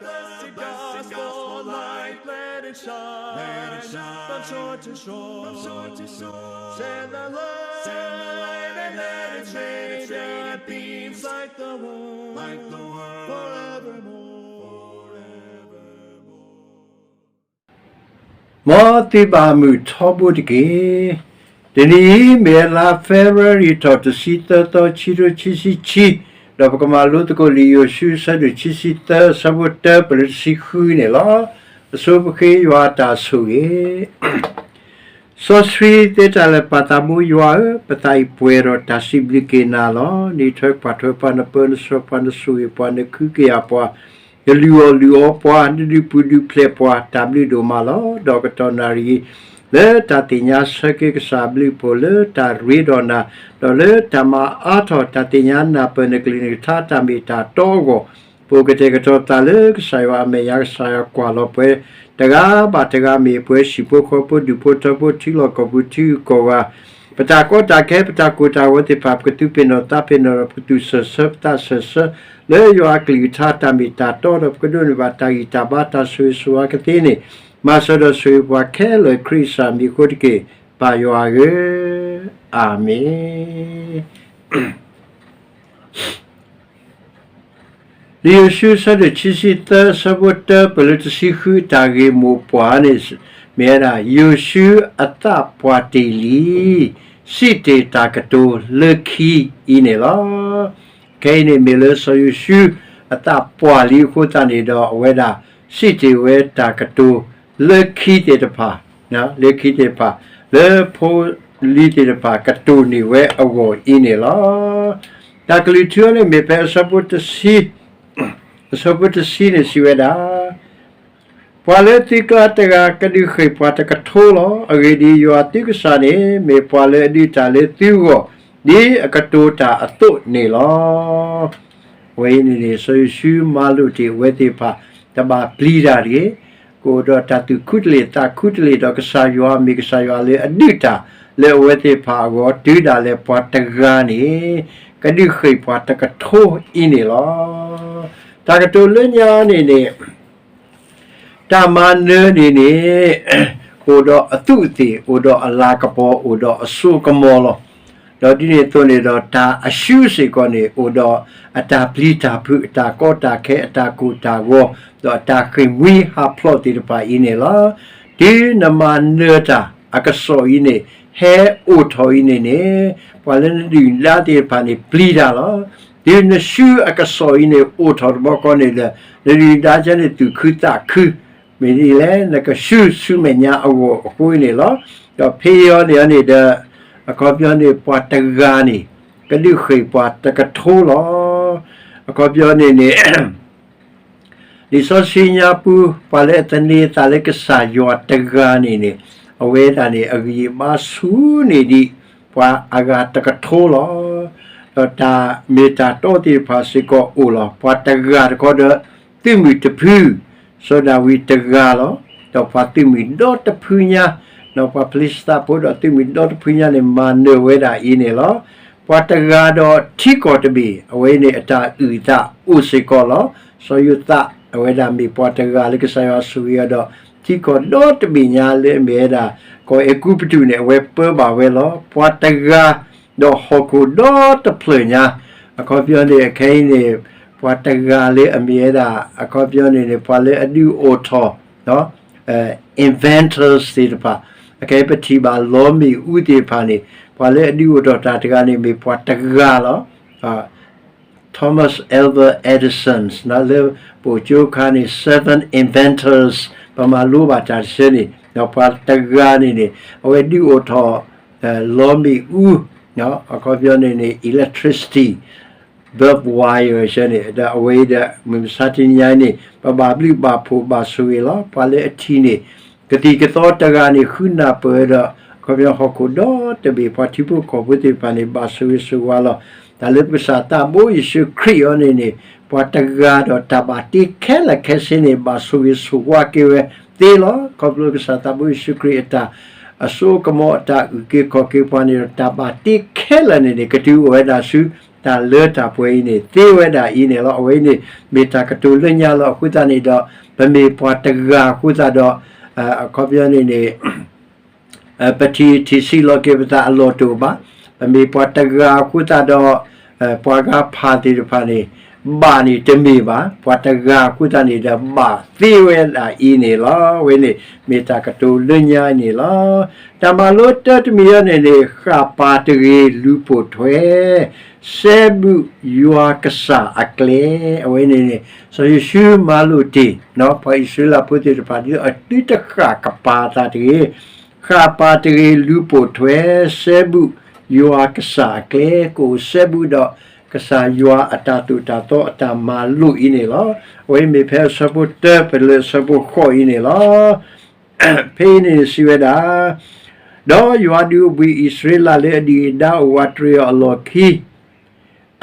Blessed gospel light, let it shine, from shore to shore. Send the light and let it shine, let it beam like the world, forevermore. မ်သုဘၣ်မုာ်ထီဘိတက့ၢ်. တနံၤအံၤ မ့ၢ်ဝဲလါ February ထီၣ်တဆံသၢသီ ခံကထိခံဆံခံ, ဒီးပကမၤလိသကိးလံာ်ယိၤၡူ အဆၢဒိၣ်ခံဆံသၢ အဆၢဖိတၢ ပလၢတဆံဃုန့ၣ်လီၤ. အဆိပဃ့ယွၤအတၢ်ဆိၣ်ဂ့ၤ. စီဆှံသ့တၢ်လၢာ် ပၢ်သးဘိယွၤဧၢ, ပသးအံၤပှဲၤဒီးတၢ်စံးဘျုးက့ၤနၤလီၤ. နအံးထွဲကွၢ်ထွဲပှၤ, နပၢနဆှၢပှၤ, နဆိၣ်ဂ့ၤပှၤ, နခုကယာ်ပှၤ, နလုၢ်အီၣ်လုၢ်အီပှၤ, နဒုးပူၤဒုးဖျဲးပှၤ, တၢ်ဘျုးဒိၣ်မးလီၤ. ဒီးကတီၢ်နၣ်ရံၣ် လၢတၢ်သ့ၣ်ညါဆၢက့ၤကစၢ်အဘျုးအဖှိၣ်, လၢတၢ်ရ့ဒီးနၤ, ဒီးလၢတၢ်မၤအါထီၣ်တၢ်သ့ၣ်ညါနၢ်ပၢၢ်နကလုၢ်နကထါတၢ်မ့ၢ်တၢ်တီအဂီၢ်, ပအိၣ်ကတဲာ်ကတီၤသးလၢကစၢ်ယွၤအမဲာ်ညါ, ကစၢ်ယွၤကွၢ်လီၤပှဲၤတဂၤဘၣ်တဂၤ, မ့ၢ်ပှဲၤဟံၣ်ဖိဃီဖိ, ဒူၣ်ဖိထၢဖိ, ထံလီၢ်ကီၢ်ပူၤ, ထံဂုၤကီၢ်ဂၤ, ပတၢ်ကီတၢ်ခဲ, ပတၢ်ကိၢ်တၢ်ဂီၤသ့ၣ်တဖၣ်, ပကသူၣ်ပ့ၤနီၣ်သးပ့ၤနီၣ်ဒီး ပကသူၣ်စၢၢ်ဆၢပသးစၢၢ်ဆၢ လၢယွၤအကလုၢ်ကထါတၢ်မ့ၢ်တၢ်တီဒီး ပကဒိးန့ၢ်ဘၣ်တၢ်ဂံၢ်တၢ်ဘါတၢ်ဆိၣ်ဂ့ၤဆိၣ်ဝါကသ့န့ၣ်, မၤစၢၤဒီးဆိၣ်ဂ့ၤပှၤခဲလၢာ်ခရံာ်ကစၢ်မံၤအဃိတက့ၢ်, ပၢ်ယွၤဧၢ, အၤမ့ၣ်. လံာ်ယိၤၡူ အဆၢဒိၣ်ခံဆံသၢ အဆၢဖိတၢ ပလၢတဆံဃု တၢ်ဂ့ၢ်မိၢ်ပှၢ်န့ၣ် မ့ၢ်ဝဲဒၣ် ယိၤၡူအသးပှၢ်တ့ၢ်လံ, စံးတ့ၢ်တၢ်ကတိၤလၢခံအံၤန့ၣ်လီၤ. ခဲအံၤန့ၣ်မ့ၢ်လၢစီၤယိၤၡူအသးပှၢ်လံအဃိသတးန့ၣ်ဒီး အဝဲဒၣ်စံးတ့ၢ်ဝဲတၢ်ကတိၤလၢခံသ့ၣ်တဖၣ်, လၢခံသ့ၣ်တဖၣ်, လၢဖိလံၤသ့ၣ်တဖၣ်ကတိၤန့ၢ်ဝဲအဂီၢ်အံၤန့ၣ်လီၤ. တၢ်ကလုၢ်ထူန့ၣ်မ့ၢ်ဖဲအဆၢဖိတဆံ, အဆၢဖိတဆံန့ၣ်စံးဝဲဒၣ်, ပှၤလၢသုကျါတဂၤကဒုးဃ့ၢ်ပှၤတကထိလီၤ. အဂ့ၢ်ဒ်အံၤ, ယွၤသုကစၢ်န့ၣ် မ့ၢ်ပှၤလၢအဒုးတၢ်လၢသုဂီၢ် ဒ်အကတိၤတၢ်အသိးန့ၣ်လီၤ. အဝဲအံၤန့ၣ်န့ၣ် စီၤယိၤၡူမၤလိာ်တ့ၢ်အဝဲသ့ၣ်တဖၣ် တဘၣ်ပျံၤတၢ်တဂ့ၤ, ကအိၣ်ဒီးတၢ်သူၣ်ခုတလ့ၢ်သးခုတလ့ၢ်ဒီးကစၢ်ယွၤမ့ၢ်ကစၢ်ယွၤလၢအဒုးတၢ်လၢအဝဲသ့ၣ်တဖၣ်အဂီၢ်, တုၤဒၣ်လဲာ်ပှၤတဂၤန့ၣ် ကဒုးဃ့ၢ်ပှၤတကထိအံၤန့ၣ်လီၤ. တၢ်ကတိၤလၢညါန့ၣ်န့ၣ် တၢ်မၤနၢၤန့ၣ်န့ၣ် အိၣ်ဒီးအသူးအသ့ၣ်, အိၣ်ဒီးအလၤကပီၤ, အိၣ်ဒီးအစိအကမီၤလီၤ. ဒီးဒ်န့ၣ်အသိးန့ၣ်ဒီး တၢ်အၡူစ့ၢ်ကီးန့ၣ် အိၣ်ဒီးအတၢ်ပျံၤတၢ်ဖုး, အတၢ်ကီတၢ်ခဲ, အတၢ်ကိၢ်တၢ်ဂီၤ, ဒီးအတၢ်ဃ့ၢ်မှံဟးဖျိးသ့ၣ်တဖၣ်အံၤန့ၣ်လီၤ. တုၤနမၤနၢၤတၢ်အကစီၣ်အံၤန့ၣ် ဟဲအိၣ်ထီၣ်အံၤန့ၣ်န့ၣ် ပှၤလၢနဒုၣ်နဒါသ့ၣ်တဖၣ်န့ၣ် ပျံၤတၢ်လီၤ. တုၤနၡူအကစီၣ်အံၤန့ၣ် အိၣ်ထီၣ်တဘျီဃီန့ၣ်ဒီး နဒုၣ်နဒါကဲန့ၣ် သူၣ်ခုသးခု, မ့ၢ်ဒ်လဲၣ် နကၡူဆူမဲာ်ညါအဂီၢ်အဃိန့ၣ်လီၤ. ဒီးဖဲအံၤန့ၣ်န့ၣ်ဒီး အခီပညီန့ၣ် ပှၤတဂၤန့ၣ် ကဒုးဃ့ၢ်ပှၤတကထိလီၤ. အခီပညီန့ၣ်န့ၣ် လံာ်စီဆှံညါပူၤ ပှၤလၢအသန့ၤအသးလၢကစၢ်ယွၤတဂၤန့ၣ်န့ၣ် အဝဲဒၣ်န့ၣ် အဂံၢ်အဘါဆူၣ်န့ၢ်ဒံး ပှၤအဂၤတကထိလီၤ. ဒီးတၢ်မ့ၢ်တၢ်တီသ့ၣ်တဖၣ်စ့ၢ်ကီးအိၣ်လီၤ. ပှၤတဂၤတခီဒီး သုးမုၢ်တဖု, စီၤဒၤဝံးတဂၤလီၤ. ဒီးပှၤသုးမုၢ်ဒီတဖုညါ, ဒီးပှၤဖလံၡသးဖိဒီးသုးမုၢ်ဒီတဖုညါန့ၣ် မၤနၢၤဝဲဒၣ်အံၤန့ၣ်လီၤ. ပှၤတဂၤဒီးထံကီၢ်တဘ့ၣ်, အဝဲန့ၣ်အတၢ်အုၣ်အသးအိၣ်စ့ၢ်ကီးလီၤ. စီၤယိၤသး အဝဲဒၣ်မ့ၢ်ပှၤတဂၤလၢကစၢ်ယွၤဆိၣ်ဂ့ၤအီၤဒီး ထံကီၢ်ဒီတဘ့ၣ်ညါလၢအမ့ၢ်ဝဲဒၣ် ကီၢ်အဲၤကူပတူးန့ၣ် အဝဲပၢဘၣ်ဝဲလီၤ. ပှၤတဂၤ ဒီးဟီၣ်ခိၣ်ဒီတဖျၢၣ်ညါ, အခီပညီန့ၣ် အခဲအံၤန့ၣ် ပှၤတဂၤလၢအမ့ၢ်ဝဲဒၣ် အခီပညီန့ၣ်န့ၣ် ပှၤလၢအဒုးအိၣ်ထီၣ် inventors သ့ၣ်တဖၣ်, အခဲအံၤပထံၣ်ဘၣ်လီမ့ၣ်အူသ့ၣ်တဖၣ်န့ၣ် ပှၤလၢအဒုးအိၣ်ထီၣ်တၢ်တဂၤန့ၣ် မ့ၢ်ပှၤတဂၤလီၤ. Thomas Alva Edison လၢပအိၣ်ကၠိအခါန့ၣ် seven inventors ပမၤလိဘၣ်တၢ်တဆၢန့ၣ် ပှၤတဂၤန့ၣ်န့ၣ် အဝဲဒုးအိၣ်ထီၣ် လီမ့ၣ်အူ, အခီပညီန့ၣ်န့ၣ် electricity, barbed wire ဆၢန့ၣ် ဒီးအဝဲအံၤဒီး မုၢ်မဆါတနံၤညါအံၤန့ၣ် ပဘၣ်ဘျုးဘၣ်ဖှိၣ်ဘၣ်ဆိၣ်ဂ့ၤလီၤ. ပှၤလၢအထံၣ်န့ၣ် ကသံၣ်ကသီတဂၤန့ၣ် ဃုနၢ်ပၢၢ်ဒီး အခီပညီဟီၣ်ခိၣ်ဒီတဘ့ၣ် ပှၤထံဖိကီၢ်ဖိသ့ၣ်တဖၣ်န့ၣ် ဘၣ်ဆိၣ်ဂ့ၤဆိၣ်ဝါလီၤ. တၢ်လၢပကစၢ်သးဘိယ့ၣ်ၡူးခရံာ်အံၤန့ၣ်န့ၣ် ပှၤတဂၤဒီးတၢ်ဘၣ်တ့ခဲလၢာ်ခဲဆ့န့ၣ် ဘၣ်ဆိၣ်ဂ့ၤဆိၣ်ဝါက့ၤဝဲသ့လီၤ. ခီဖျိကစၢ်သးဘိယ့ၣ်ၡူးခရံာ်အတၢ်အစိအကမီၤ အတၢ်အုၣ်က့ၤခီၣ်က့ၤပှၤန့ၣ်ဒီး တၢ်ဘၣ်တ့ခဲလၢာ်န့ၣ်န့ၣ် ကတုၤအိၣ်ဝဲဒၣ်ဆူ တၢ်လၢတၢ်ပှဲၤအံၤန့ၣ် သ့ဝဲဒၣ်အံၤန့ၣ်လီၤ. အဝဲအံၤန့ၣ် မ့ၢ်တၢ်ကတိၤလၢညါလီၤ. အဃိသတးန့ၣ်ဒီး ပမ့ၢ်ပှၤတဂၤအဃိသတးဒီး အခီပညီန့ၣ်န့ၣ် ပထံၣ်ထံၣ်ဆံးလီၤက့ၤပသးအလီၢ်တအိၣ်ဘၣ်. ပမ့ၢ်ပှၤတဂၤအဃိသတးဒီး ပှၤဂၤဖးသ့ၣ်တဖၣ်န့ၣ် ဘၣ်န့ၣ်တမ့ၢ်ဘၣ်. ပှၤတဂၤအဃိသတးန့ၣ်ဒီး ဘၣ်သ့ဝဲဒၣ်အံၤန့ၣ်လီၤ. အဝဲန့ၣ် မ့ၢ်တၢ်ကတိၤလၢညါအံၤန့ၣ်လီၤ. တၢ်မၤလိတၢ်တမံၤအံၤန့ၣ်န့ၣ် ဃၣ်ပၤတဂ့ၤ လူၤပိာ်ထွဲ စဲဘူးယွၤကစၢ်အကျဲ. အဝဲန့ၣ်န့ၣ် စီၤယိၤၡူမၤလိာ်တ့ၢ် ပှၤအံၣ်စရ့လးဖိသ့ၣ်တဖၣ် ဒ်သိးအသုတဃၣ်ကပၤအသးတဂ့ၤ, ဃၣ်ပၤတဂ့ၤ လူၤပိာ်ထွဲ စဲဘူးယွၤကစၢ်အကျဲ, ကအိၣ်စဲဘူးဒီးကစၢ်ယွၤအတၢ်သိၣ်တၢ်သီအတၢ်မၤလိာ်အံၤန့ၣ်လီၤ. အဝဲမ့ၢ်ဖဲအဆၢဖိတၢ ပလၢအဆၢဖိဃိးအံၤန့ၣ်လီၤ. ဖဲအံၤန့ၣ်စံးဝဲဒၣ်, ဒီးယွၤဒုးအိၣ်ဘှံးအံၣ်စရ့လးလၢအဒုၣ်အဒါအိၣ်ဝးတရံးအီၤအလီၢ်ခံ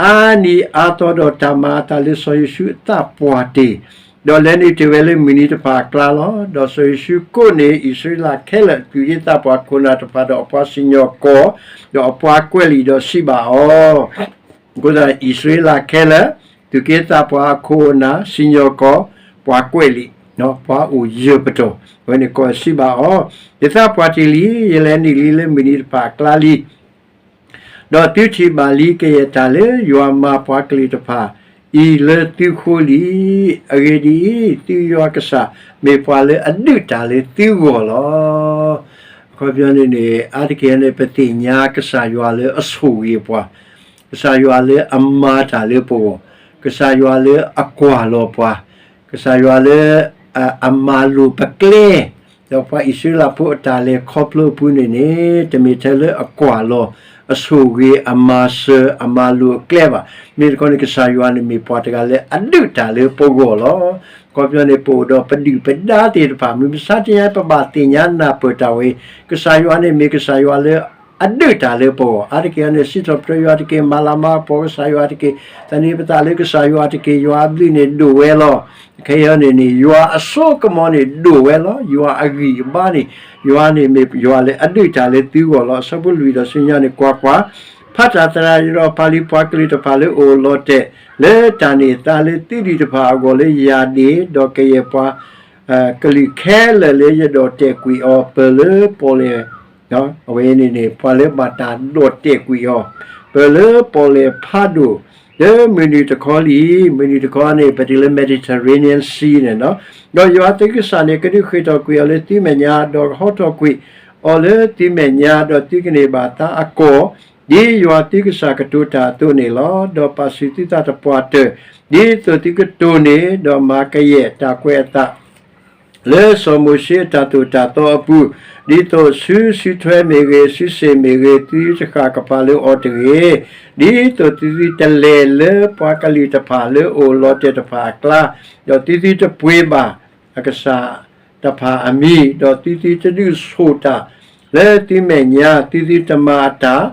အါနံၤအါသီဒီးတၢ်မၤအသးလၢစီၤယိၤၡူအသးပှၢ်တ့ၢ်, ဒီးလဲၤနုာ်တ့ၢ်ဝဲလၢမုၢ်နံၤတဖၣ်အကျါလီၤ. ဒီးစီၤယိၤၡူကိးန့ၢ်အံၣ်စရ့လးခဲလၢာ် သူၣ်က့သးပှၢ်ခိၣ်နၢ်တဖၣ်ဒီးအပှၤစံၣ်ညီၣ်ကွီၢ်, ဒီးအပှၤကွဲးလံာ်ဒီးစံးဘၣ်အီၤ, အဃိသတးအံၣ်စရ့လးခဲလၢာ် သူၣ်က့သးပှၢ်အခိၣ်အနၢ် စံၣ်ညီၣ်ကွီၢ် ပှၤကွဲးလံာ် ပှၤအိၣ်ယၢၤပတီၢ် အဝဲန့ၣ်ကိးစံးဘၣ်အီၤ, ယသးပှၢ်တ့ၢ်လံ, ယလဲၤနုာ်လံလၢမုၢ်နံၤတဖၣ်အကျါလံ ဒီးသုထံၣ်ဘၣ်လံကယဲၢ်တၢ်လၢယွၤမၤပှၤကလုာ်တဖၣ်အံၤလၢသုဃိလံ. အဂ့ၢ်ဒ်အံၤ, သုယွၤကစၢ်မ့ၢ်ပှၤလၢအဒုးတၢ်လၢသုဂီၢ်လီၤ. အခီပညီန့ၣ်န့ၣ် အါတက့ၢ်န့ၣ် ပသ့ၣ်ညါကစၢ်ယွၤလၢအဆိၣ်ဂ့ၤပှၤ, ကစၢ်ယွၤလၢအမၤတၢ်လၢပဂီၢ်, ကစၢ်ယွၤလၢအကွၢ်လီၤပှၤ, ကစၢ်ယွၤလၢ အမၤလိာ်ပကျဲ, ဒီးပှၤအံၣ်စရ့လးဖိအတၢ်လဲၤခီဖျိအပူၤန့ၣ်န့ၣ် တမ့ၢ်ထဲလၢအကွၢ်လီၤ အဆိၣ်ဂ့ၤ အမၤစၢၤ အမၤလိာ်အကျဲဘၣ်. မ့ၢ်တခီန့ၣ် ကစၢ်ယွၤန့ၣ်မ့ၢ်ပှၤတဂၤလၢအဒုးတၢ်လၢပဂီၢ်လီၤ. အခီပညီန့ၣ် ပအိၣ်ဒီးပဒုၣ်ပဒါသ့ၣ်တဖၣ် မုၢ်မဆါတနံၤအံၤ ပဘၣ်သ့ၣ်ညါနၢ်ပၢၢ်တၢ်ဝဲ, ကစၢ်ယွၤန့ၣ်မ့ၢ်ကစၢ်ယွၤလၢ အဒုးတၢ်လၢပဂီၢ်, အါတက့ၢ်န့ၣ် စံးထီၣ်ပတြၢၤယွၤတက့ၢ်, မၤလၤမၤကပီၤကစၢ်ယွၤတက့ၢ်, သန့ၤပသးလၢကစၢ်ယွၤတက့ၢ်, ယွၤအဘျုးန့ၣ်ဒိၣ်ဝဲလီၤ. ခဲအံၤန့ၣ်န့ၣ် ယွၤအစိကမီၤန့ၣ်ဒိၣ်ဝဲလီၤ. ယွၤအဂံၢ်အဘါန့ၣ် ယွၤန့ၣ်မ့ၢ်ယွၤလၢအဒုးတၢ်လၢသုဂီၢ်လီၤ. အဆၢဖိလွံၢ်ဒီးဆူညါန့ၣ် ကွၢ်ကွၢ်, ဖးတၢ်သရၣ်ဒီးဖးလံာ်ပှၤကလုာ်တဖၣ်လၢအိၣ်လီၤတဲာ်လၢတၢ်န့ၢ်သါလၢသုဒံးတဖၣ်အဂီၢ်လၢယၤဒ့ၣ်, ဒီးကယဲၢ်ပှၤ ကလုာ်ခဲလၢာ်လၢယဒိးတဲာ်ကွံာ်အီၤ ပၢၢ်လၢပီၣ်လဲၣ်, အဝဲန့ၣ်န့ၣ် ပှၤလၢဘၣ်တၢ်ဒိးတဲာ်ကွံာ်အီၤ ပၢၢ်လၢပီၣ်လဲၣ်ဖးဒိၣ် လၢမုၢ်နုာ်တခီလံ. မုၢ်နုာ်တခီန့ၣ် ပတုၤလၢ Mediterranean Sea န့ၣ်လီၤ. ဒီးယွၤသုကစၢ်န့ၣ် ကဒုးဃ့ၢ်ထီၣ်ကွံာ်အီၤလၢသုမဲာ်ညါ, ဒီးကဟီထီၣ်ကွံာ်အီၤလၢသုမဲာ်ညါ, ဒီးသုကန့ၢ်ဘၣ်သါအကီၢ် ဒ်ယွၤသုကစၢ်ကတိၤတၢ်အသိးန့ၣ်လီၤ. ဒီးပာ်ဆူၣ်သုသးတပှၢ်တၢၢ် ဒ်သိးသုကတိၤန့ၢ်, ဒီးမၤကယဲၢ်တၢ်ကွဲးအသး လၢစီၤမိၤၡ့အတၢ်သိၣ်တၢ်သီအပူၤ, ဒ်သိးဆူစုထွဲမ့ၢ်ဂ့ၤ, စုစ့ၣ်မ့ၢ်ဂ့ၤ, သုတဃၣ်ကပၤလၢအီၤတဂ့ၤ, ဒ်သိးသုသုတလဲၤလၢပှၤကလုာ်တဖၣ်လၢအအိၣ်လီၤတဲာ်တဖၣ်အကျါ, ဒီးသုသုတပှ့ၤဘၣ်အကစၢ်တဖၣ်အမံၤ, ဒီးသုသုတဒုးဆိၣ်တၢ်လၢသုမဲာ်ညါ, သုသုတမၤအတၢ်,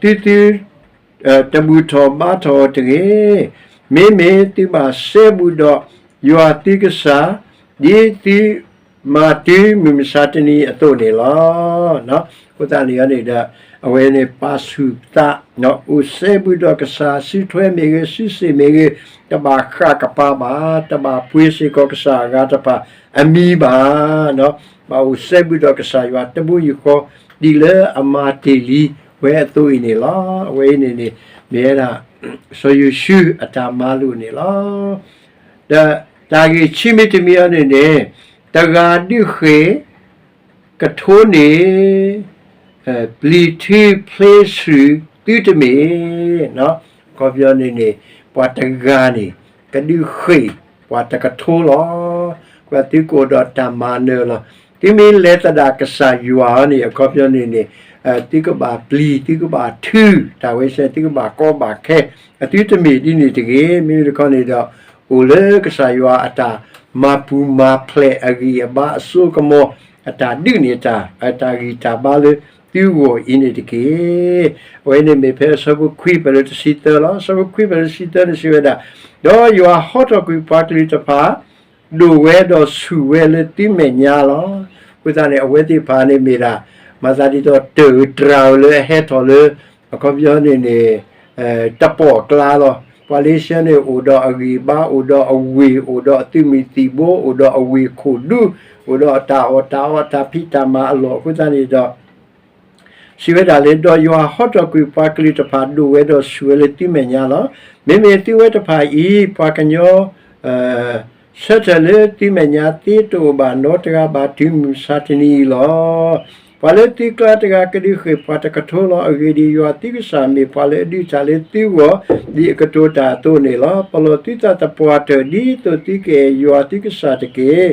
ဒီးသုသု တဘူၣ်ထီၣ်ဘါထီၣ်အီၤတဂ့ၤ. မ့မ့ၢ်သုဘၣ်စဲဘူးဒီးယွၤသုကစၢ်, ဒ်သုမၤတုၤမုၢ်မဆါတနံၤအသိးန့ၣ်လီၤ. အဃိသတးန့ၣ်န့ၣ်ဒီး အဝဲန့ၣ်ပာ်ဆူၣ်သး အိၣ်စဲဘူးဒီးကစၢ်, စုထွဲမ့ၢ်ဂ့ၤ, စုစ့ၣ်မ့ၢ်ဂ့ၤ, တဘၣ်ဃၣ်ကပၤဘၣ်, တဘၣ်ပှ့ၤစ့ၢ်ကီးကစၢ်အဂၤတဖၣ်အမံၤဘၣ်. ဘၣ်အိၣ်စဲဘူးဒီးကစၢ်ယွၤတဘိယူၢ်ဃီ ဒ်လၢအမၤတ့ၢ်လံဝဲအသိးအံၤန့ၣ်လီၤ. အဝဲအံၤန့ၣ်န့ၣ် မ့ၢ်ဝဲဒၣ် စီၤယိၤၡူအတၢ်မၤလိာ်န့ၣ်လီၤ. ဒီးတၢ်ဂ့ၢ်ခံမံၤတမံၤအံၤန့ၣ်န့ၣ် တဂၤဒုးဃ့ၢ် ကထိန့ၢ် ပျံၤထူဖျ့ဆူၣ်သုတမ့ၢ်, အခီပညီန့ၣ်န့ၣ် ပှၤတဂၤန့ၣ် ကဒုးဃ့ၢ်ပှၤတကထိလီၤ. ကွၢ်သုကအိၣ်ဒီးတၢ်မၤနၢၤလီၤ. သုမ့ၢ်လဲၤသဒၣ်ကစၢ်ယွၤန့ၣ် အခီပညီန့ၣ်န့ၣ် သုကဘၣ်ပျံၤ သုကဘၣ်ထူ တၢ်ဝဲစဲ သုကဘၣ်ကီဘၣ်ခဲ, အသုတမ့ၢ်ဒ်န့ၣ်တဂ့ၤ. မ့မ့ၢ်တခီန့ၣ်ဒီး အိၣ်လၢကစၢ်ယွၤအတၢ်မၤပူၤမၤဖျဲးအဂံၢ်အဘါအစိကမီၤ အတၢ်ဒုးန့ၢ်တၢ် အတၢ်ဂံၢ်တၢ်ဘါလၢသုဂီၢ်အံၤန့ၣ်တက့ၢ်. အဝဲန့ၣ်မ့ၢ်ဖဲအဆၢဖိခွံဖဲလၢတဆံသၢလီၤ. အဆၢဖိခွံဖဲလၢတဆံသၢန့ၣ်စံးဝဲဒၣ်, ဒီးယွၤဟီထီၣ်ကွံာ်ပှၤကလုာ်တဖၣ် ဒိၣ်ဝဲဒီးဆူၣ်ဝဲလၢသုမဲာ်ညါလီၤ. အဃိသတးန့ၣ် အဝဲသ့ၣ်တဖၣ်န့ၣ်မ့ၢ်ဒၣ် မၤသးဒ်သိးတၢ်အုးတြၤအုးလၢအဟဲထီၣ်လၢ အခီပညီန့ၣ်န့ၣ် တပိာ်ကျါလီၤ. ပှၤလ့ၡၢန့ၣ် အိၣ်ဒီးအဂံၢ်ဘါ, အိၣ်ဒီးအဝ့ၢ်, အိၣ်ဒီးအသုးမုၢ်သံၣ်ဘိ, အိၣ်ဒီးအဝ့ၢ်ခိၣ်ဒူ, အိၣ်ဒီးအတၢ်အီၣ်တၢ်အီ, အတၢ်ဖံးတၢ်မၤအလီၢ်အဃိသတးန့ၣ်ဒီး စံးဝဲဒၣ်လၢ ဒီးယွၤဟီထီၣ်ကွံာ်ပှၤကလုာ်တဖၣ်ဒိၣ်ဝဲဒီးဆူၣ်ဝဲလၢသုမဲာ်ညါလီၤ. မ့မ့ၢ်သုဝဲတဖၣ်အံၤ ပှၤကညီ ဆၢထၢၣ်လၢသုမဲာ်ညါသ့တအိၣ်ဘၣ်နီတဂၤဘၣ် တုၤမုၢ်မဆါတနံၤအံၤလီၤ. ပှၤလၢသုကျါတဂၤကဒုးဃ့ၢ်ပှၤတကထိလီၤ. အဂ့ၢ်ဒ်အံၤ, ယွၤသုကစၢ်မ့ၢ်ပှၤလၢအဒုးတၢ်လၢသုဂီၢ် ဒ်အကတိၤတၢ်အသိးန့ၣ်လီၤ. ပလီၢ်သုသးသပှၢ်တၢၢ် ဒ်သိးသုကအဲၣ်ယွၤသုကစၢ်တက့ၢ်.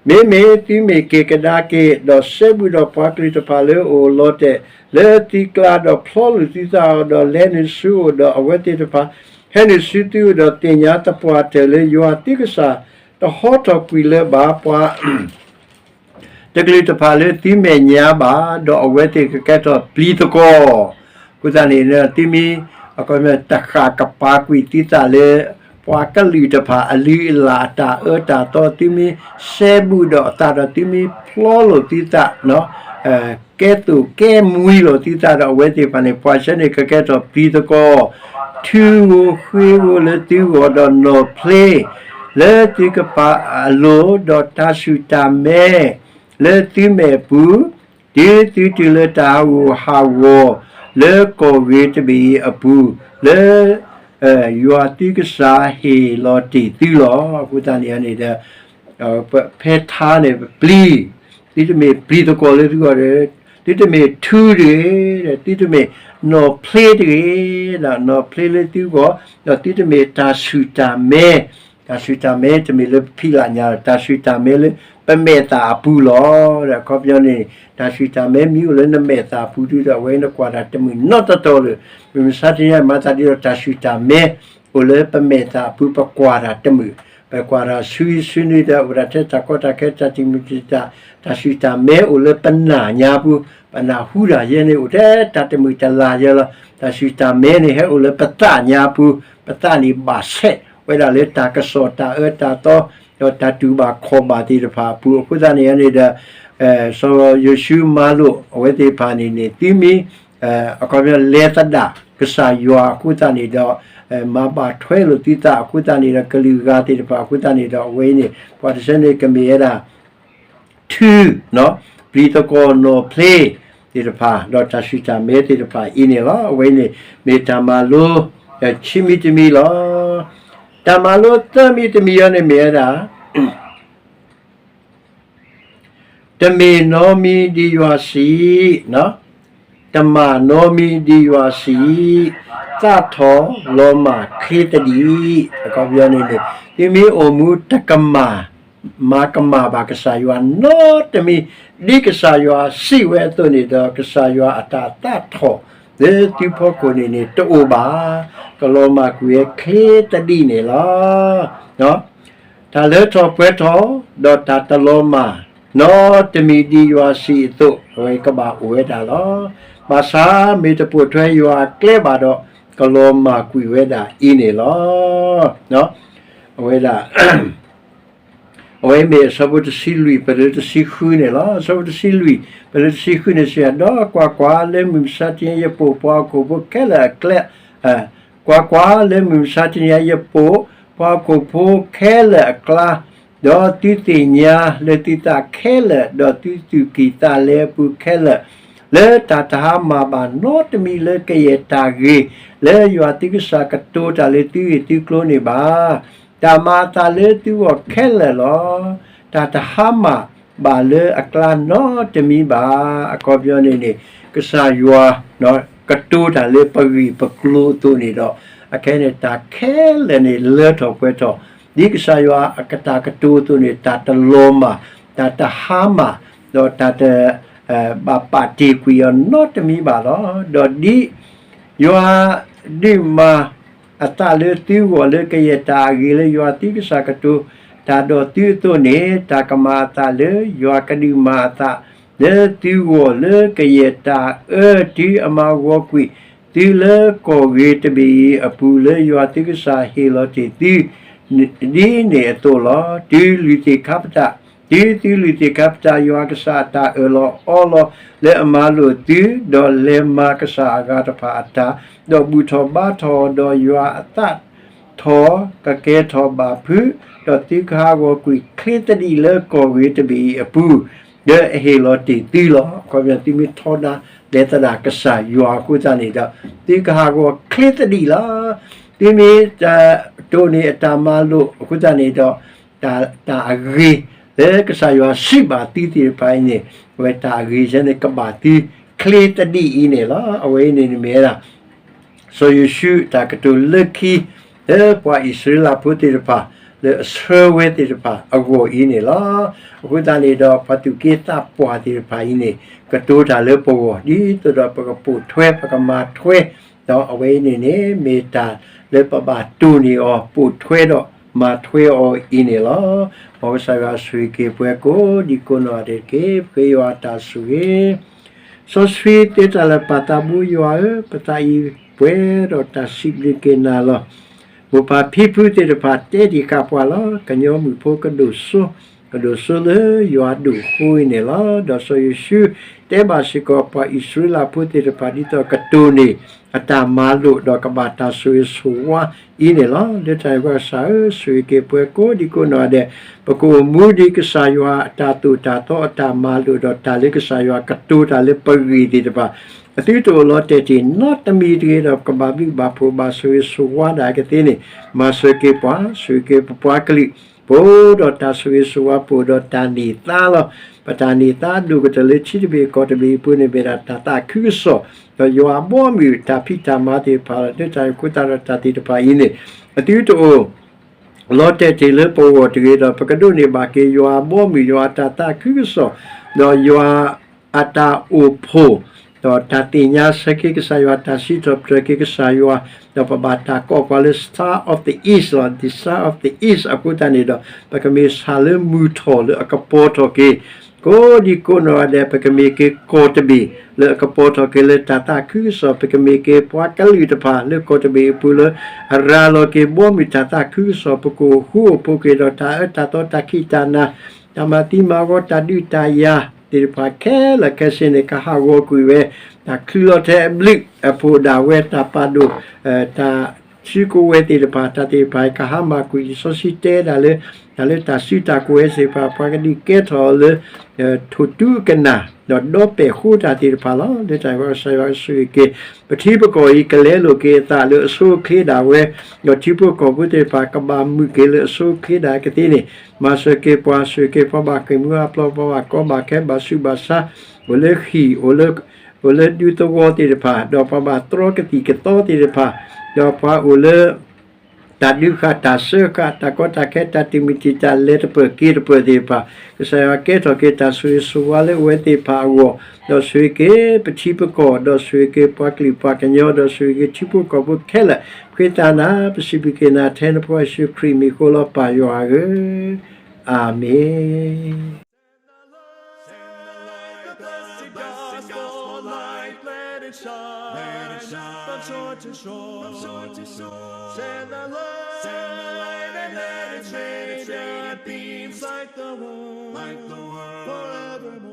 မ့မ့ၢ်သုမ့ၢ်က့ၤကဒါက့ၤ ဒီးစဲဘူးဒီးပှၤကလုာ်တဖၣ်လၢအအိၣ်လီၤတဲာ်လၢသုကျါ, ဒီးဖျီလိာ်သုသးအီၤ, ဒီးလဲၤနုာ်ဆူအအိၣ်, ဒီးအဝဲသ့ၣ်တဖၣ်ဟဲနုာ်ဆူသုအအိၣ်, ဒီးသ့ၣ်ညါသပှၢ်တၢၢ်လၢယွၤသုကစၢ် တဟီထီၣ်ကွံာ်လၢၤဘၣ်ပှၤ တကလုာ်တဖၣ်လၢသုမဲာ်ညါဘၣ်, ဒီးအဝဲသ့ၣ်ကကဲထီၣ်ပျံၤသကွီၢ်. အဃိသတးန့ၣ် သုမ့ၢ် တဃၣ်ကပၤကွံာ်သုသးလၢ ပှၤကလုာ်တဖၣ်အလုၢ်အလၢ်အတၢ်အၢတၢ်သီ, သုမ့ၢ်စဲဘူးဒီးအသးဒီး သုမ့ၢ်ဖျီလိာ်သုသး ကဲသိၣ်ကဲမှံလိာ်သုသးဒီး အဝဲသ့ၣ်တဖၣ်န့ၣ် ပှၤဆၢန့ၣ်ကကဲထီၣ်ပျံၤသကွီၢ်, ထုဂီၤဃ့ဂီၤလၢသုဂီၢ်, ဒီးနီၣ်ဖျ့ လၢသုကပၤအလိၤ, ဒီးတၢ်ဆူၣ်တၢ်မဲ လၢသုမဲာ်အပူၤ, တုၤသုတုၤလၢတၢ်ဟးဂူာ်ဟးဂီၤလၢကီၢ်ဂ့ၤတဘ့ၣ်အံၤအပူၤ, လၢ ယွၤသုကစၢ်ဟ့ၣ်လီၤတ့ၢ်သုလီၤ. အဃိသတးန့ၣ်န့ၣ်ဒီး ဖဲထါန့ၣ်ပျံၤ, သုတမ့ၢ်ပျံၤသကွီၢ်လၢသုဂီၢ်ဒီး, သုတမ့ၢ်ထုတဂ့ၤ, သုတမ့ၢ်နီၣ်ဖျ့တဂ့ၤ, ဒီးနီၣ်ဖျ့လၢသုဂီၢ်, ဒီးသုတမ့ၢ်တၢ်ဆူၣ်တၢ်မဲ, တၢ်ဆူၣ်တၢ်မဲတမ့ၢ်လၢပဖံးလၢ်ညါလီၤ, တၢ်ဆူၣ်တၢ်မဲလၢပမဲာ်သၣ်အပူၤလီၤ. ဒီးအခီပညီန့ၣ် တၢ်ဆူၣ်တၢ်မဲမ့ၢ်အိၣ်လၢနမဲာ်သၣ်အပူၤဒီး အဝဲနကွၢ်တၢ်တမုာ်နီတတီၤလၢၤ. မုၢ်မဆါတနံၤအံၤ မၤသးဒ်ဒီးတၢ်ဆူၣ်တၢ်မဲ အိၣ်လၢပမဲာ်သၣ်အပူၤ ပကွၢ်တၢ်တမုာ်, ပကွၢ်တၢ်ဆူဆူန့ၣ်ဒီး အိၣ်ဒၣ်ထဲတၢ်ကီတၢ်ခဲ တၢ်တံာ်မုၢ်တံာ်တာ်, တၢ်ဆူၣ်တၢ်မဲအိၣ်လၢပနၢ်ညါပူၤ, ပနၢ်ဟူတၢ်ယဲန့ၣ် အိၣ်ထဲတၢ်တမုာ်တလၤယဲလီၤ. တၢ်ဆူၣ်တၢ်မဲန့ၣ် ဟဲအိၣ်လၢပသးညါပူၤ, ပသးန့ၣ်ဘၣ်ဆဲးဝဲဒၣ်လၢတၢ်ကစီၣ်တၢ်အၢတၢ်သီ ဒီးတၢ်တူၢ်ဘၣ်ခီၣ်ဘၣ်သ့ၣ်တဖၣ်အပူၤ. အဃိသတးန့ၣ်န့ၣ်ဒီး စီၤယိၤၡူမၤလိာ်အဝဲသ့ၣ်တဖၣ်န့ၣ်န့ၣ် သုမ့ၢ် အခီပညီလဲၤသဒၣ်ကစၢ်ယွၤအဃိသတးန့ၣ်ဒီး မၤဘၣ်ထွဲလိာ်သုသးအဃိသတးန့ၣ်ဒီး ကလုာ်ဂၤသ့ၣ်တဖၣ်အဃိသတးန့ၣ်ဒီး အဝဲအံၤန့ၣ် ပှၤတဆၢန့ၣ်ကမ့ၢ်ဝဲဒၣ် ထု, ပျံၤသကွီၢ်နီၣ်ဖျ့သ့ၣ်တဖၣ် ဒီးတၢ်ဆူၣ်တၢ်မဲသ့ၣ်တဖၣ်အံၤန့ၣ်လီၤ. အဝဲအံၤန့ၣ် မ့ၢ်တၢ်မၤလိ ခံမံၤတမံၤလီၤ. တၢ်မၤလိသၢမံၤတမံၤအံၤန့ၣ်မ့ၢ်ဝဲဒၣ် တမ့ၢ်နီတမံၤဒ်ယွၤစံး, တမၤနီတမံၤဒ်ယွၤစံး, သးထီၣ်လီၤမၢ်ချ့သဒံး. အခီပညီန့ၣ်န့ၣ် သုမ့ၢ်အိၣ်မူတကမၣ် မၤကမၣ်ဘၣ်ကစၢ်ယွၤနီတမံၤ, ဒ်ကစၢ်ယွၤစံးဝဲအသိးန့ၣ်ဒီး ကစၢ်ယွၤအတၢ်သးထီၣ်လၢသုဖီခိၣ်န့ၣ်န့ၣ် တအိၣ်ဘၣ်, ကလီၤမၢ်ကွံာ်ဝဲချ့သဒံးန့ၣ်လီၤ. တၢ်လၢထီၣ်ပှဲၤထီၣ် ဒီးတၢ်တလီၤမၢ် နီတမံၤဒ်ယွၤစံးအသိး အဝဲကဘၣ်အိၣ်ဝဲဒၣ်လီၤ. ဘၣ်ဆၣ်မ့ၢ်တပိာ်ထွဲယွၤအကျဲဘၣ်ဒီး ကလီၤမၢ်ကွံာ်ဝဲဒၣ်အံၤန့ၣ်လီၤ. အဝဲဒၣ် အဝဲမ့ၢ်အဆၢဖိတဆံလွံၢ် ပလၢတဆံဃုန့ၣ်လီၤ. အဆၢဖိတဆံလွံၢ် ပလၢတဆံဃုန့ၣ်စံး, ဒီးကွၢ်ကွၢ်, လၢမုၢ်မဆါတနံၤအံၤ ယပိာ်ပှၤဟီၣ်ခိၣ်ဖိခဲလၢာ်အကျဲ ကွၢ်ကွၢ်, လၢမုၢ်မဆါတနံၤအံၤ ယပိာ်ပှၤဟီၣ်ခိၣ်ဖိခဲလၢာ်အကျါ, ဒီးသုသ့ၣ်ညါလၢသုသးခဲလၢာ်, ဒီးသုသူၣ်ကံၢ်သးလဲအပူၤခဲလၢာ်, လၢတၢ်တဟါမၢ်ဘၣ်နီတမံၤလၢကယဲၢ်တၢ်ဂ့ၤ လၢယွၤသုကစၢ်ကတိၤတၢ်လၢသုဂ့ၢ်သုကျိၤန့ၣ်ဘၣ်. တၢ်မၤအသးလၢသုဂီၢ်ခဲလၢာ်လီၤ. တၢ်တဟါမၢ်ဘၣ်လၢအကျါနီတမံၤဘၣ်. အခီပညီန့ၣ်န့ၣ် ကစၢ်ယွၤ ကတိၤတၢ်လၢပဂ့ၢ်ပကျိၤအသိးန့ၣ်ဒီး အခဲအံၤန့ၣ် တၢ်ခဲလၢာ်န့ၣ် လၢထီၣ်ပှဲၤထီၣ် ဒ်ကစၢ်ယွၤအတၢ်ကတိၤအသိးန့ၣ် တၢ်တလီၤမၢ်, တၢ်တဟါမၢ်, ဒီးတၢ်တ ဘၣ်ပာ်တ့ၢ်ကွံာ်အီၤနီတမံၤဘၣ်လီၤ. ဒီးဒ် ယွၤဒုးမၤအသးလၢသုဂီၢ်လၢကယဲၢ်တၢ်အဂ့ၤ လၢယွၤသုကစၢ်ကတိၤတၢ်ဒီးသုအသိးန့ၣ်, တၢ်ကမၤအသးလၢ ယွၤကဒုးမၤအသးလၢသုဂီၢ်လၢကယဲၢ်တၢ်အၢ တုၤအမၤဂီၤကွံာ်သုလၢကီၢ်ဂ့ၤတဘ့ၣ်အံၤအပူၤ လၢယွၤသုကစၢ်ဟ့ၣ်လီၤတ့ၢ်သု ဒ်န့ၣ်အသိးလီၤ. တုၤလုၢ်သ့ၣ်ခါပတာ် တုၤသုလုၢ်သ့ၣ်ခါပတာ်ယွၤကစၢ်အတၢ်အၢၣ်လီၤအီလီၤလၢအမၤလိာ်သု, ဒီးလဲၤမၤကစၢ်အဂၤတဖၣ်အတၢ်, ဒီးဘူၣ်ထီၣ်ဘါထီၣ်, ဒီးယွၤအသးထီၣ်ကကဲထီၣ်ဘၣ်ဖုး, ဒီးသုကဟးဂီၤကွံာ်ချ့သဒံးလၢကီၢ်ဂ့ၤတဘ့ၣ်အံၤအပူၤ, ဒီးအဟ့ၣ်လီၤတ့ၢ်သုလီၤ. အခီပညီသုမ့ၢ်ထီဒါ လဲၤသဒၣ်ကစၢ်ယွၤအဃိသတးန့ၣ်ဒီး သုကဟးဂီၤချ့သဒံးလီၤ. သုမ့ၢ်တ တိၢ်န့ၢ်အတၢ်မၤလိာ်အဃိသတးန့ၣ်ဒီး တၢ် တၢ်အဂ့ၤ လၢကစၢ်ယွၤစံးဘၣ်သုသ့ၣ်တဖၣ်အံၤန့ၣ် အဝဲတၢ်အဂ့ၤန့ၣ် ကဘၣ်သုချ့သဒံးအံၤန့ၣ်လီၤ. အဝဲအံၤန့ၣ်မ့ၢ်ဝဲဒၣ် စီၤယိၤၡူးတၢ်ကတိၤလၢခံ လၢပှၤအံၣ်စရ့လးဖိသ့ၣ်တဖၣ် လၢအဆှၢဝဲသ့ၣ်တဖၣ်အဂီၢ်အံၤန့ၣ်လီၤ. အဃိသတးန့ၣ်ဒီး ပှၤသူၣ်က့သးပှၢ်သ့ၣ်တဖၣ်အံၤန့ၣ် ကတိၤတၢ်လၢပဂီၢ် ဒ်သိးဒီးပကပိာ်ထွဲ ပကမၤထွဲ ဒီးအဝဲအံၤန့ၣ်န့ၣ် မ့ၢ်တၢ်လၢပဘၣ်တိၢ်န့ၢ်အီၤ ပိာ်ထွဲဒီးမၤထွဲအီၤအံၤန့ၣ်လီၤ. မ်ကစၢ်ယွၤဆိၣ်ဂ့ၤက့ၤပှၤကိးဒံကိးနီၢ်ဂၤဒဲးတက့ၢ်. ပဃ့ယွၤအတၢ်ဆိၣ်ဂ့ၤ စီဆှံသ့တၢ်လၢာ်ပၢ်သးဘိယွၤဧၢ, ပသးအံၤပှဲၤဒီးတၢ်စံးဘျုးက့ၤနၤလီၤ. မိၢ်ပၢ်ဖံဖုသ့ၣ်တဖၣ်တဲတံာ်ဃာ်ပှၤလီၤ. ကညီမုၣ်ဖိကဒိၣ်စိ ကဒိၣ်စိလၢယွၤဒိၣ်အဃိအံၤန့ၣ်လီၤ. ဒီးစီၤယိၤၡူတဲဘၣ်စ့ၢ်ကီးပှၤအံၣ်စရ့လးဖိသ့ၣ်တဖၣ် ဒ်သိးကတိၢ်န့ၢ်အတၢ်မၤလိာ် ဒီးကဘၣ်တၢ်ဆိၣ်ဂ့ၤဆိၣ်ဝါအံၤန့ၣ်လီၤ. လၢတၢ်န့ၣ်အဃိ ကစၢ်ဧၢ, ဆိၣ်ဂ့ၤက့ၤပှၤကိးဒံကိးနီၢ်ဂၤဒဲး, ပကအိၣ်မူဒ်ကစၢ်ယွၤအတၢ်သိၣ်တၢ်သီအတၢ်မၤလိာ် ဒီးတၢ်လၢကစၢ်ယွၤကတိၤတၢ်လၢပဂ့ၢ်သ့ၣ်တဖၣ် အသုတအိၣ်လီၤတဲာ်တ့ၢ်နီတမံၤတဂ့ၤဒီး ပကဘၣ်ဘျုးဘၣ်ဖှိၣ်ဘၣ်ဆိၣ်ဂ့ၤဆိၣ်ဝါဒၣ်ကသ့န့ၣ် မၤစၢၤက့ၤပှၤ, ဆိၣ်ဂ့ၤက့ၤပပှၤကလုာ်, ပအိၣ်ဒီးတၢ်ဆိၣ်ဂ့ၤဆိၣ်ဝါ ပအိၣ်ဒီးတၢ်န့ၢ်သါလီၤ. ပတၢ်န့ၢ်သါဒိၣ်ကတၢၢ်လၢထံတဘ့ၣ်ကီၢ်တဘ့ၣ်အပူၤန့ၣ် မ့ၢ်ဒၣ်တၢ်သးခုကစီၣ်, ဒီးယွၤအဘီအမုၢ်တၢ်ဖံးတၢ်မၤသ့ၣ်တဖၣ်လီၤ. လၢတၢ်န့ၣ်အဃိသတးဒီးတၢ်သ့ၣ်တဖၣ်အံၤန့ၣ် အသုတအိၣ် လီၤတဲာ်တ့ၢ်လၢပဂီၢ်တဂ့ၤဒီး ပကဒိးန့ၢ်ဘၣ်က့ၤယွၤအဘီအမုၢ် ယွၤအတၢ်သးခုကစီၣ်, ဒီးယွၤအတၢ်အိၣ်ဖှိၣ်, ဒီးတၢ်သ့ၣ်ညါဆၢက့ၤကစၢ်ယွၤ တၢ်စံးထီၣ်ပတြၢၤက့ၤကစၢ်ယွၤ, ဒီးပဘၣ်တၢ်ကိးပှၤလၢ Star of the East လီၤ. The Star of the East အဃိသတးန့ၣ်ဒီး ပကမ့ၢ်ဆၣ်လၢမုၢ်ထီၣ်လၢအကပီၤထီၣ်က့ၤ ကိးဒံကိးနီၢ်ဂၤဒဲး ပကမ့ၢ်က့ၤကီၢ်တဘ့ၣ်လၢအကပီၤထီၣ်က့ၤလၢတၢ်သးခုကစီၣ်, ပကမ့ၢ်က့ၤပှၤကလုာ်တဖၣ်လၢကီၢ်တဘ့ၣ်အပူၤလၢ အရၤလီၤက့ၤဘီမုၢ်တၢ်သးခုကစီၣ်, ပကအိၣ်ဃူအိၣ်ဖိးက့ၤဒီးတၢ်အၢတၢ်သီတၢ်ခံးတၢ်နၤ, တၢ်မၤသံမၤဝီတၢ်ဒုးတၢ်ယၤသ့ၣ်တဖၣ်ခဲလၢာ်ခဲဆ့န့ၣ် ကဟးဂီၤကွံာ်ဝဲ, တၢ်ချုးလီၤထဲအဘျုးအဖှိၣ်ဒၣ်ဝဲ တၢ်ပာ်ဒိၣ် တၢ် စုကဝဲၤသ့ၣ်တဖၣ် တၢ်သ့ၣ်တဖၣ် ကဟါမၢ်ကွံာ် လံာ်စီဆှံတဲဒၣ်လၢ တၢ်လၢတၢ်စုတၢ်ကဝဲၤသ့ၣ်တဖၣ် ပှၤကဒုးကဲထီၣ်အီၤလၢ ထိၣ်တူကနၣ် ဒီးဒီပဲာ်ဃိတၢ်သ့ၣ်တဖၣ်လီၤ. လၢတၢ်အံၤ ကစၢ်ယွၤဆိၣ်ဂ့ၤက့ၤ ပထံပကီၢ်အံၤ ကလဲလိာ်က့ၤအသးလၢအဆိအချ့ဒၣ်ဝဲ, ဒီးထံဖိကီၢ်ဖိသ့ၣ်တဖၣ် ကဘၣ်မုာ်က့ၤလၢအဆိအချ့ဒၣ်ကသ့န့ၣ် မၤစၢၤက့ၤပှၤ ဆိၣ်ဂ့ၤက့ၤပှၤဘၣ်ဃ့ၢ်မှံဟးဖျိး ပှၤဘၣ်ကီဘၣ်ခဲ ဘၣ်ဆူးဘၣ်ဆါ အိၣ်လၢဟံၣ် အိၣ်လၢ အိၣ်လၢဒူသဝီသ့ၣ်တဖၣ်, ဒီးပှၤဘၣ်တြီကသံၣ်ကသီသ့ၣ်တဖၣ်, ဒီးပှၤအိၣ်လၢ တၢ်ဒုးဃာ်တၢ်စၢဃာ် တၢ်ကီတၢ်ခဲ တၢ်တမုာ်တံာ်တာ် လဲၤတပၢၢ်က့ၤတပၢၢ်သ့ၣ်တဖၣ်, ကစၢ်ယွၤကဲထီၣ်က့ၤတၢ်ဆိၣ်ဂ့ၤဆိၣ်ဝါလၢအဝဲသ့ၣ်တဖၣ်အဂီၢ်, ဒီးဆိၣ်ဂ့ၤက့ၤပထံပကီၢ်, ဒီးဆိၣ်ဂ့ၤက့ၤပှၤကလုာ်ပှၤကညီ, ဒီးဆိၣ်ဂ့ၤက့ၤထံဖိကီၢ်ဖိခဲလၢာ်, ဃ့သးနၤ ပစံးဘျုးက့ၤနၤထဲနဖိယ့ၣ်ၡူးခရံာ်မံၤအဃိလီၤ ပၢ်ယွၤဧၢ, အၤမ့ၣ်. Send the light, the blessed gospel light, let it shine from shore to shore. Send the light, send the light, and let its radiant beams light the world, light the world forevermore.